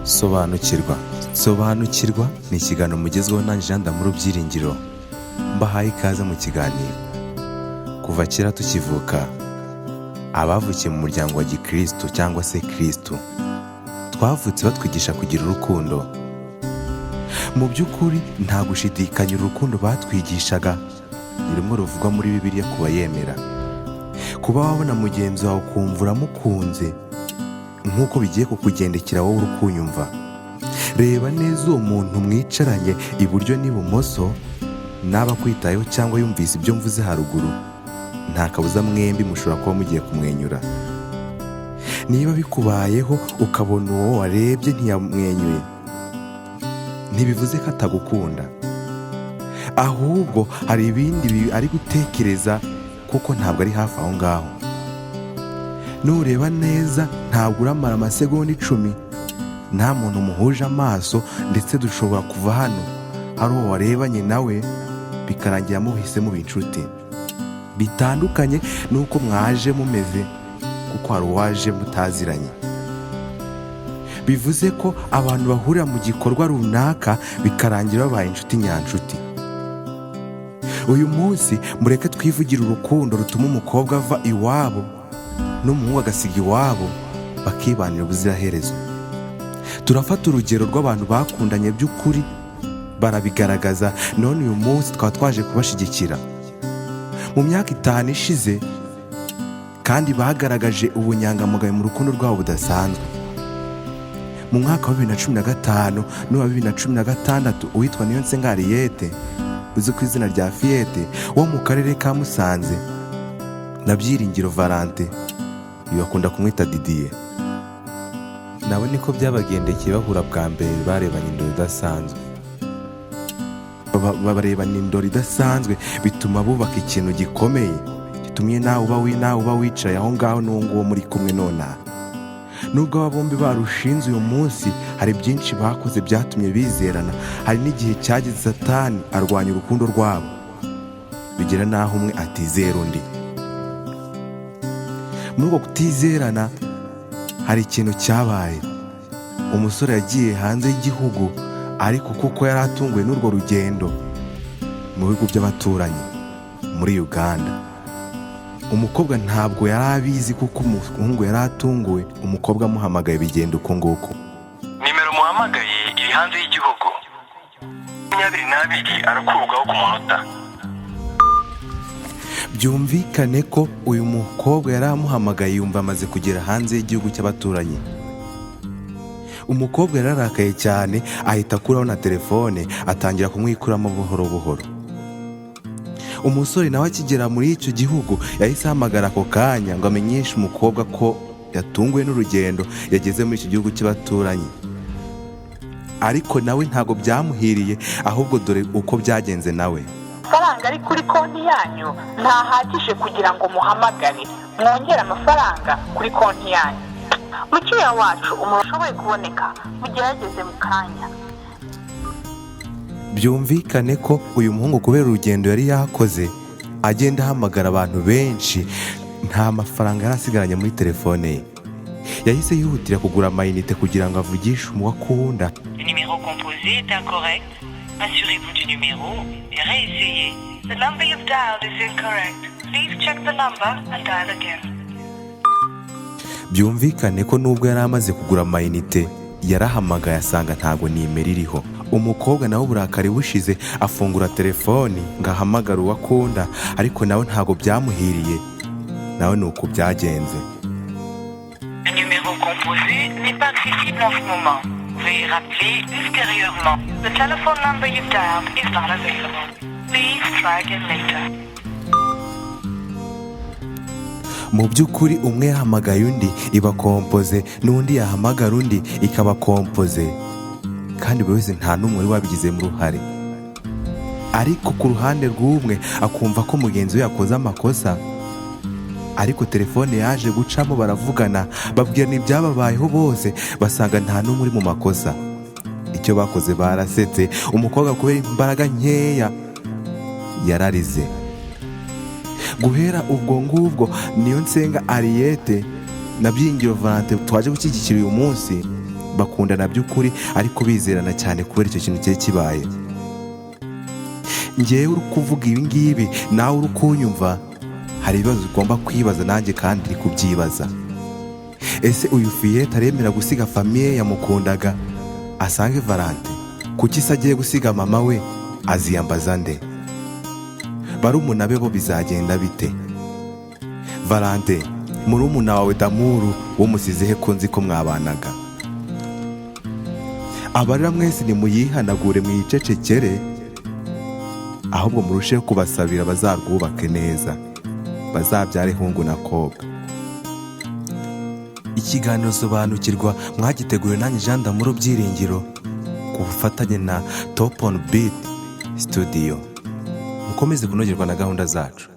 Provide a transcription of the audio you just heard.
Sobanukirwa. Sobanukirwa ni ikiganiro mugezweho nanjye Jean D'amour Byiringiro, mbahaye ikaze mu kiganiro. Kuva kera tukivuka, abavukiye mu muryango wa gikristo cyangwa se Kristo, twavutse batwigisha kugira urukundo. Mu by'ukuri, nta gushidikanya, urukundo batwigishaga ni rumwe ruvugwa muri Bibiliya ku bayemera. Kuba wabona mugenzi wawe ukumva uramukunze, nk'uko bigiye kukugendekera wowe uri kunyumva. Reba neza uwo muntu mwicaranye iburyo n'ibumoso, naba akwitayeho cyangwa yumvise ibyo mvuze haruguru, nta kabuza mwembi mushobora kuba mugiye kumwenyura. Niba bikubayeho ukabona uwo warebye ntiyamwenyuye, ntibivuze ko atagukunda, ahubwo hari ibindi ari gutekereza, kuko ntabwo ari hafi aho ngaho. Nureba neza, ntabwo uramara amasegonda 10 nta muntu muhuje amaso, ndetse dushobora kuva hano hari uwo warebanye nawe, bikarangira muhise muba inshuti, bitandukanye n'uko mwaje mumeze, kuko hari uwaje mutaziranye. Bivuze ko abantu bahurira mu gikorwa runaka bikarangira babaye inshuti nyanshuti. Uyu munsi mureke twivugire urukundo rutuma umukobwa ava iwabo n'umuhungu agasiga iwabo, bakibanira ubuziraherezo. Turafata urugero rw'abantu bakundanye by'ukuri, barabigaragaza, none uyu munsi twaba twaje kubashyigikira. Mu myaka 5 ishize kandi bagaragaje ubunyangamugayo mu rukundo rwabo budasanzwe. Mu mwaka wa 2015 n'uwa 2016, uwitwa Niyonsenga Henriette, uzwi ku izina rya Fiyete, wo mu karere ka Musanze, na Byiringiro Valentin, uyu bakunda kumwita Didier, nabo niko byabagendekeye. Bahura bwa mbere barebanye indoro idasanzwe. Barebana indoro idasanzwe, bituma bubaka ikintu gikomeye gitumye nawe uba wicaye aho ngaho n'uwo nguwo muri kumwe nonaha. Nubwo aba bombi barushinze uyu munsi, hari byinshi bakoze byatumye bizerana. Hari n'igihe cyageze Satani arwanya urukundo rwabo, bigera n'aho umwe atizera undi. Muri uko kutizerana hari ikintu cyabaye. Umusore yagiye hanze y'igihugu, ariko kuko yari atunguwe n'urwo rugendo mu bihugu by'abaturanyi, muri Uganda, umukobwa ntabwo yari abizi, kuko umuhungu yari atunguwe. Umukobwa amuhamagaye bigenda uko nguko. Nimero muhamagaye iri hanze y'igihugu. 22 arakurwaho ku munota. Byumvikane ko uyu mukobwa yari amuhamagaye yumva amaze kugera hanze y'igihugu cy'abaturanyi. Umukobwa yararakaye cyane, ahita akuraho na telefone, atangira kumwikuramo buhoro buhoro. Umusore nawe akigera muri icyo gihugu yahise ahamagara ako kanya ngo amenyeshe umukobwa ko yatunguwe n'urugendo, yageze muri icyo gihugu cy'abaturanyi, ariko nawe ntabwo byamuhiriye. Ahubwo dore uko byagenze nawe. Amafaranga ari kuri konti yanyu ntahagije kugira ngo muhamagare. Mwongere amafaranga kuri konti yanyu. Mukiriya wacu, umuntu ushoboye kuboneka, mugerageze mu kanya. Byumvikane ko uyu muhungu, kubera urugendo yari yakoze agenda ahamagara abantu benshi, nta mafaranga yari asigaranye muri telefone ye. Yahise yihutira kugura amayinite kugira ngo avugishe uwo akunda. Le numéro composé est incorrect. Assurez-vous du numéro et réessayez. The number you've dialed is incorrect. Please check the number and dial again. Byumvikane ko nubwo yari amaze kugura amayinite, yarahamagaye asanga ntabwo nimero iriho. Umukobwa nawe uburakari bushize, afungura telefoni ngo ahamagare uwo akunda, ariko nawe ntabwo byamuhiriye. Nawe ni uko byagenze. Le numéro composé n'est pas accessible en ce moment. Veuillez rappeler ultérieurement. The telephone number you've dialed is not available. Please try again later. Mu by'ukuri, umwe yahamagaye undi iba composé, n'undi yahamagara undi ikaba composé, kandi buri wese nta n'umwe wari wabigizemo uruhare. Ariko ku ruhande rw'umwe akumva ko mugenzi we yakoze amakosa. Ariko telefone yaje gucamo, baravugana, babwirana ibyababayeho bose, basanga nta n'umwe uri mu makosa. Icyo bakoze, barasetse. Umukobwa kubera imbaraga nkeya yararize. Guhera ubwo ngubwo, Niyonsenga Henriette na Byiringiro Valentin twaje gushyigikira uyu munsi Bakundana by'ukuri, ariko bizerana cyane kubera icyo kintu cyari kibaye. Ngewe uri kuvuga ibi ngibi, nawe uri kunyumva, hari ibibazo ugomba kwibaza, nanjye kandi uri kubyibaza. Ese uyu Fiyete aremera gusiga famille yamukundaga asange Valante? Kuki se agiye gusiga mama we? Aziyambaza nde? Barumuna be bo bizagenda bite? Valante, murumuna wawe Damuru wumusize he, ko nzi ko mwabanaga? Abarira mwese nimuyihanagure, mwicecekere, ahubwo murusheho kubasabira bazarwubake neza, bazabyare hungu na kobwa. Ikiganiro Sobanukirwa mwagiteguriwe nanjye Jean Damuru Byiringiro ku bufatanye na Top on Beat Studio. Mukomeze kunogerwa na gahunda zacu.